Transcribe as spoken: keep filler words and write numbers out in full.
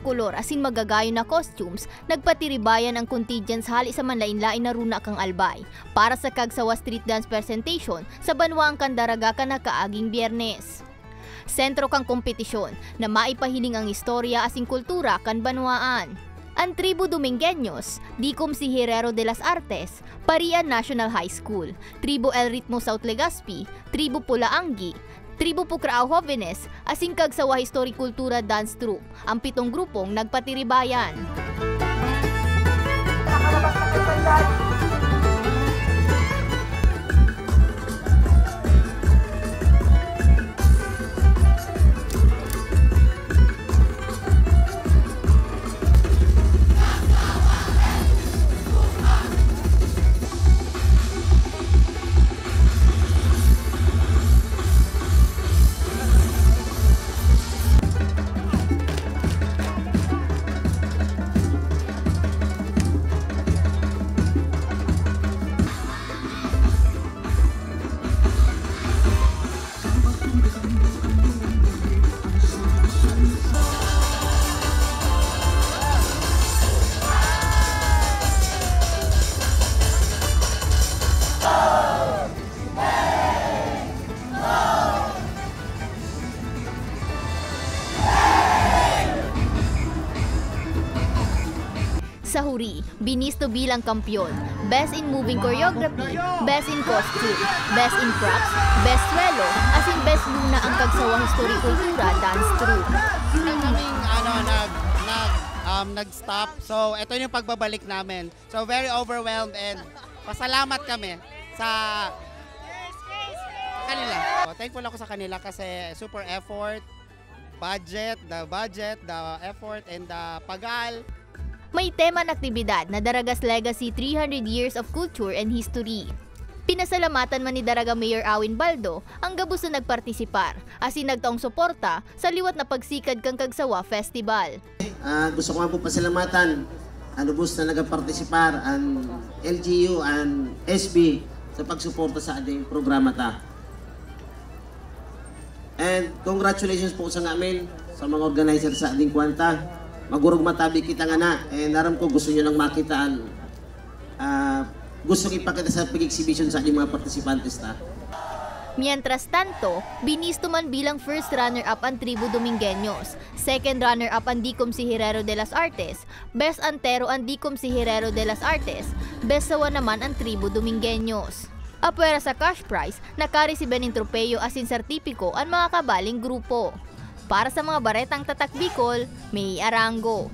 kolor asin magagayon na costumes, nagpatiribayan ang contingents hale sa manlaen-laen na runa kan Albay para sa Kagsawa Street Dance Presentation sa banwaan kan Daraga kan nakaaging Biyernes. Sentro kan kompetisyon na maipahiling ang istorya asin kultura kan banwaan. An tribu Domingueños, Dikom si Herrero de las Artes, Parian National High School, Tribu El Ritmo South Legazpi, Tribu Pula Anggi, Tribu Pucrao Jovenes, asin Kagsawa Historic Cultura Dance Troupe, ang pitong grupong nagpatiribayan. Sa huri, binisto bilang kampiyon, Best in Moving Choreography, Best in Costume, Best in Props, Best Swelo, asin Best Luna ang Kagsawa Historic Cultura Dance Troupe. Kaming, ano, nag, nag, um, nag-stop. So, ito yung pagbabalik namin. So, very overwhelmed and pasalamat kami sa kanila. So, thankful ako sa kanila kasi super effort, budget, the budget, the effort, and the pagal. May tema an aktibidad na Daraga's Legacy, three hundred Years of Culture and History. Pinasalamatan man ni Daraga Mayor Awin Baldo ang gabos na nagpartisipar, asin nagtaong suporta sa liwat na pagsikad kan Kagsawa Festival. Ah, gusto ko man po pasalamatan ang lubos na nagapartisipar, an L G U, an S B, sa pagsuporta sa ating programa ta. And congratulations po sa ngamin, sa mga organizer sa ating kwanta. Magurog matabi kita ngana, and aram ko gusto nyo lang makita an, ah, gusto ipakita sa pag-exhibition sa ating mga partisipantes ta. Mientras tanto, binisto man bilang first runner-up an Tribu Domingueños, second runner-up an Dikom si Herrero de las Artes, best antero an Dikom si Herrero de las Artes, best sawa naman an Tribu Domingueños. Apwera sa cash prize, nakaresibe nin tropeyo asin sertipiko an mga kabaling grupo. Para sa mga baretang Tatak Bicol, May Arango.